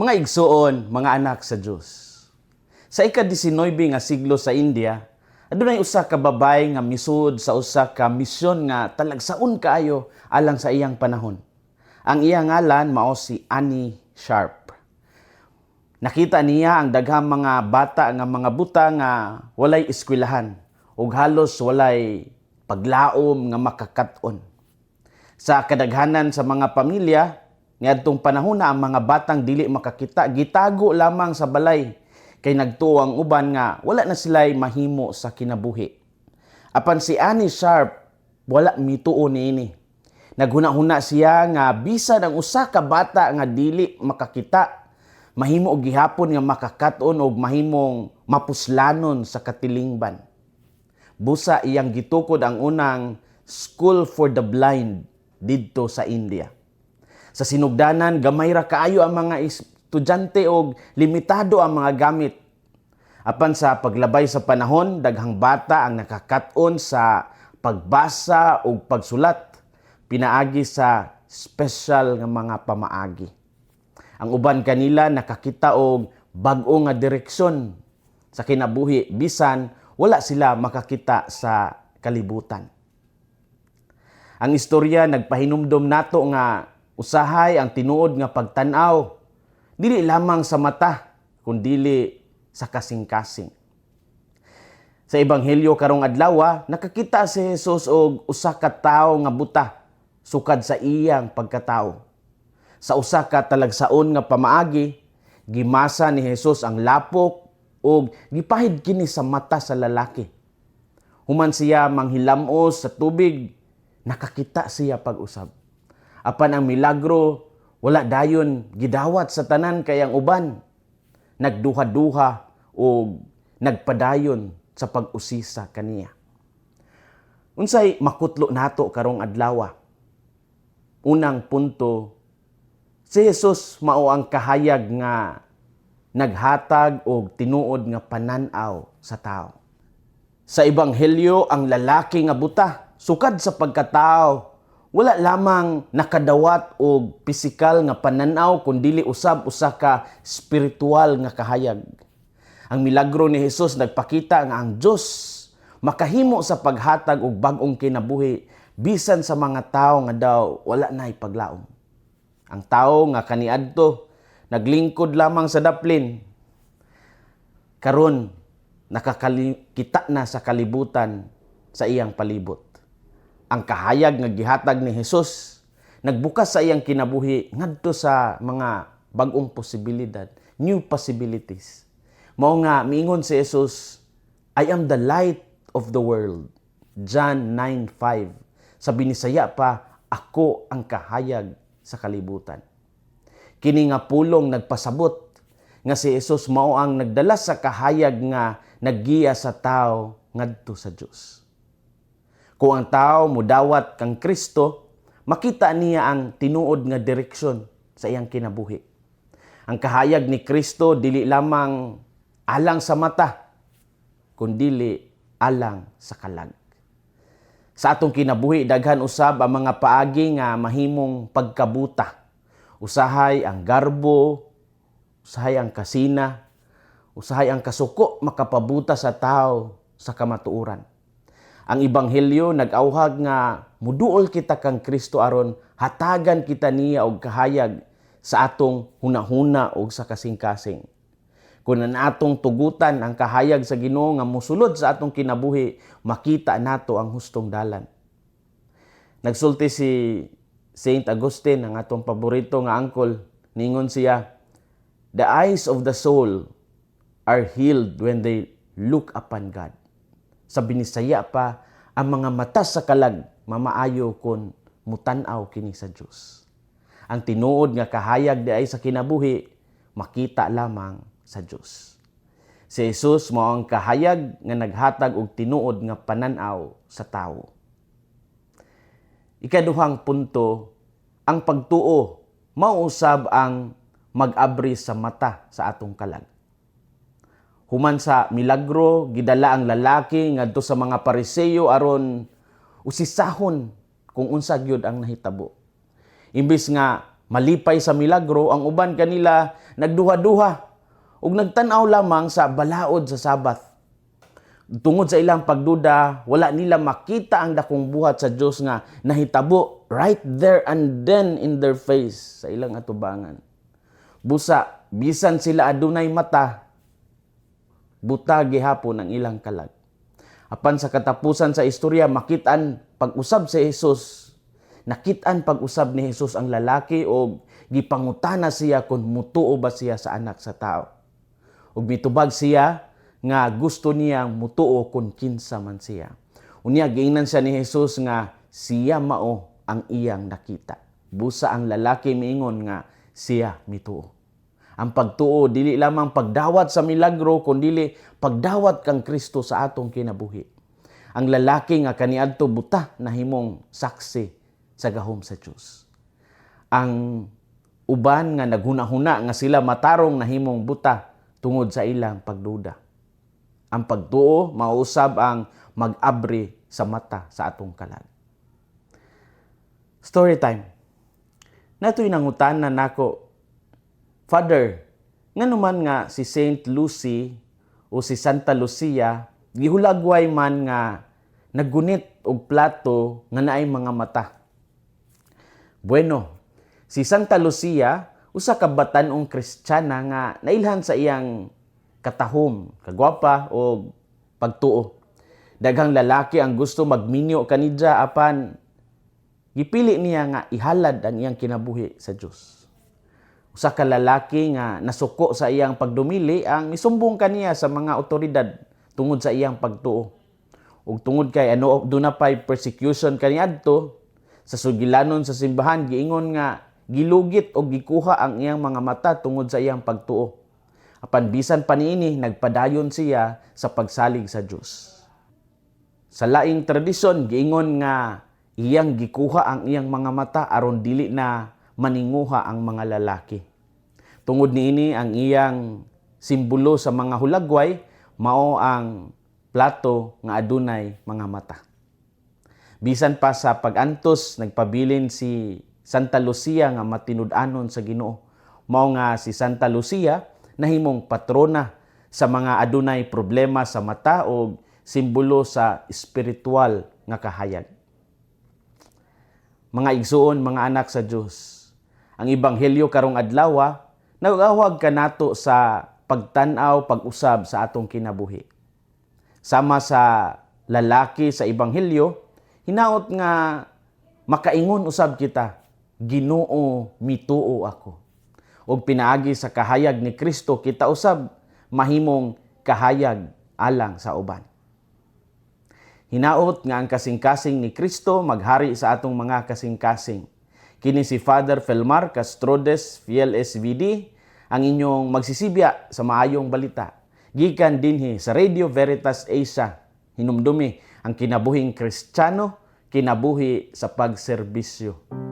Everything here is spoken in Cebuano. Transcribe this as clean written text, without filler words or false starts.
Mga igsuon, mga anak sa Dios. Sa ika-19 nga siglo sa India, adunay usa ka babae nga misud sa usa ka misyon nga talagsaon kaayo alang sa iyang panahon. Ang iyang ngalan mao si Annie Sharp. Nakita niya ang daghang mga bata nga mga buta nga walay eskwelahan ug halos walay paglaom nga makakat-on. Sa kadaghanan sa mga pamilya, niadtong panahon na ang mga batang dili makakita gitago lamang sa balay kay nagtuo ang uban nga wala na sila'y mahimo sa kinabuhi. Apan si Annie Sharp wala mituo niini. Naghuna-huna siya nga bisan ang usa ka bata nga dili makakita, mahimo og gihapon nga makakat-on og mahimong mapuslanon sa katilingban. Busa iyang gitukod ang unang School for the Blind didto sa India. Sa sinugdanan, gamay ra kaayo ang mga estudyante og limitado ang mga gamit. Apan sa paglabay sa panahon, daghang bata ang nakakat-on sa pagbasa ug pagsulat pinaagi sa special nga mga pamaagi. Ang uban kanila nakakita og bag-o nga direksyon sa kinabuhi bisan wala sila makakita sa kalibutan. Ang istorya nagpahinumdom nato nga usahay ang tinuod nga pagtan-aw dili lamang sa mata kundili sa kasing-kasing. Sa ebanghelyo karong adlaw, nakakita si Jesus og usa ka tawo nga buta sukad sa iyang pagkatawo. Sa usa ka talagsaon nga pamaagi, gimasa ni Jesus ang lapok ug gipahid kini sa mata sa lalaki. Human siya manghilamos sa tubig, nakakita siya pag-usab. Apan ang milagro wala dayon gidawat sa tanan kay ang uban nagduha-duha o nagpadayon sa pag-usisa kaniya. Unsay makutlo nato karong adlaw? Unang punto, si Jesus mao ang kahayag nga naghatag og tinuod nga panan-aw sa tao. Sa ebanghelyo, ang lalaki nga buta sukad sa pagkatao wala lamang nakadawat og pisikal nga pananaw kundili usab usa ka spiritual nga kahayag. Ang milagro ni Jesus nagpakita nga ang Dios makahimo sa paghatag og bag-ong kinabuhi bisan sa mga tawo nga daw wala nay paglaom. Ang tawo nga kaniadto naglingkod lamang sa daplin, karon nakakita na sa kalibutan sa iyang palibot. Ang kahayag nga gihatag ni Jesus nagbukas sa iyang kinabuhi ngadto sa mga bag-ong posibilidad, new possibilities. Mao nga miingon si Jesus, "I am the light of the world." John 9:5. Sa Binisaya pa, "Ako ang kahayag sa kalibutan." Kini nga pulong nagpasabot nga si Jesus mao ang nagdala sa kahayag nga naggiya sa tao ngadto sa Dios. Kung ang tao mudawat kang Kristo, makita niya ang tinuod nga direksyon sa iyang kinabuhi. Ang kahayag ni Kristo dili lamang alang sa mata, kundili alang sa kalag. Sa atong kinabuhi, daghan usab ang mga paagi nga mahimong pagkabuta. Usahay ang garbo, usahay ang kasina, usahay ang kasuko makapabuta sa tao sa kamatuoran. Ang ebanghelyo nag-awhag nga muduol kita kang Kristo aron hatagan kita niya og kahayag sa atong hunahuna og sa kasing-kasing. Kung ang atong tugutan ang kahayag sa Ginoo nga mosulod sa atong kinabuhi, makita nato ang hustong dalan. Nagsulti si Saint Augustine, ang atong paborito nga angkol, ningon siya, "The eyes of the soul are healed when they look upon God." Sa Binisaya pa, ang mga mata sa kalag mamaayo kung mutan-aw kini sa Dios. Ang tinuod nga kahayag diay sa kinabuhi makita lamang sa Dios. Si Jesus mao ang kahayag nga naghatag og tinuod nga panan-aw sa tawo. Ikaduhang punto, ang pagtuo mao usab ang mag-abri sa mata sa atong kalag. Human sa milagro, gidala ang lalaki ngadto sa mga Pariseyo aron usisahon kung unsa gyud ang nahitabo. Imbis nga Malipay sa milagro, ang uban kanila nagduha-duha ug nagtan-aw lamang sa balaod sa Sabat. Tungod sa ilang pagduda, wala nila makita ang dakong buhat sa Dios nga nahitabo right there and then in their face sa ilang atubangan. Busa, bisan sila adunay mata, buta gihapon ang ilang kalag. Apan sa katapusan sa istorya, makitaan pag-usab si Jesus. Nakitaan pag-usab ni Jesus ang lalaki og gipangutana siya kung mutuo ba siya sa Anak sa Tao. Ug mitubag siya nga gusto niyang mutuo kung kinsa man siya. Unya giingnan siya ni Jesus nga siya mao ang iyang nakita. Busa ang lalaki miingon nga siya mituo. Ang pagtuo dili lamang pagdawat sa milagro, kundili pagdawat kang Kristo sa atong kinabuhi. Ang lalaki nga kaniadto buta nahimong saksi sa gahom sa Dios. Ang uban nga naghuna-huna nga sila matarong nahimong buta tungod sa ilang pagduda. Ang pagtuo mausab ang mag-abri sa mata sa atong kalag. Story time. Natoy nangutana nako, "Father, ngano man nga si Saint Lucy o si Santa Lucia gihulagway man nga naggunit og plato nga naay mga mata?" Bueno, si Santa Lucia usa ka batan-ong Kristiyana nga nailhan sa iyang katahom, kagwapa o pagtuo. Daghang lalaki ang gusto magminyo kanidya, apan gipili niya nga ihalad ang iyang kinabuhi sa Dios. Usa ka lalaki nga nasuko sa iyang pagdumili ang misumbong kaniya sa mga otoridad tungod sa iyang pagtuo. Ug tungod kay ano duna pay persecution kaniadto, sa sugilanon sa simbahan giingon nga gilugit o gikuha ang iyang mga mata tungod sa iyang pagtuo. Apan bisan pa niini, nagpadayon siya sa pagsalig sa Dios. Sa laing tradisyon, giingon nga iyang gikuha ang iyang mga mata aron dili na maninguha ang mga lalaki. Tungod niini, ang iyang simbolo sa mga hulagway mao ang plato nga adunay mga mata. Bisan pa sa pag-antos, nagpabilin si Santa Lucia nga matinud-anon sa Ginoo. Mao nga si Santa Lucia nahimong patrona sa mga adunay problema sa mata o simbolo sa espiritual nga kahayag. Mga igsuon, mga anak sa Dios, ang ebanghelyo karong adlaw nagawag kanato sa pagtan-aw, pag-usab sa atong kinabuhi. Sama sa lalaki sa ebanghelyo, hinaot nga makaingon usab kita, "Ginoo, mituo ako." Ug pinaagi sa kahayag ni Kristo, kita usab mahimong kahayag alang sa uban. Hinaot nga ang kasing-kasing ni Kristo maghari sa atong mga kasing-kasing. Kini si Father Felmar Castrodes, Fiel SVD, ang inyong magsisibya sa maayong balita. Gikan dinhi sa Radio Veritas Asia, hinumdumi ang kinabuhing Kristiyano, kinabuhi sa pagserbisyo.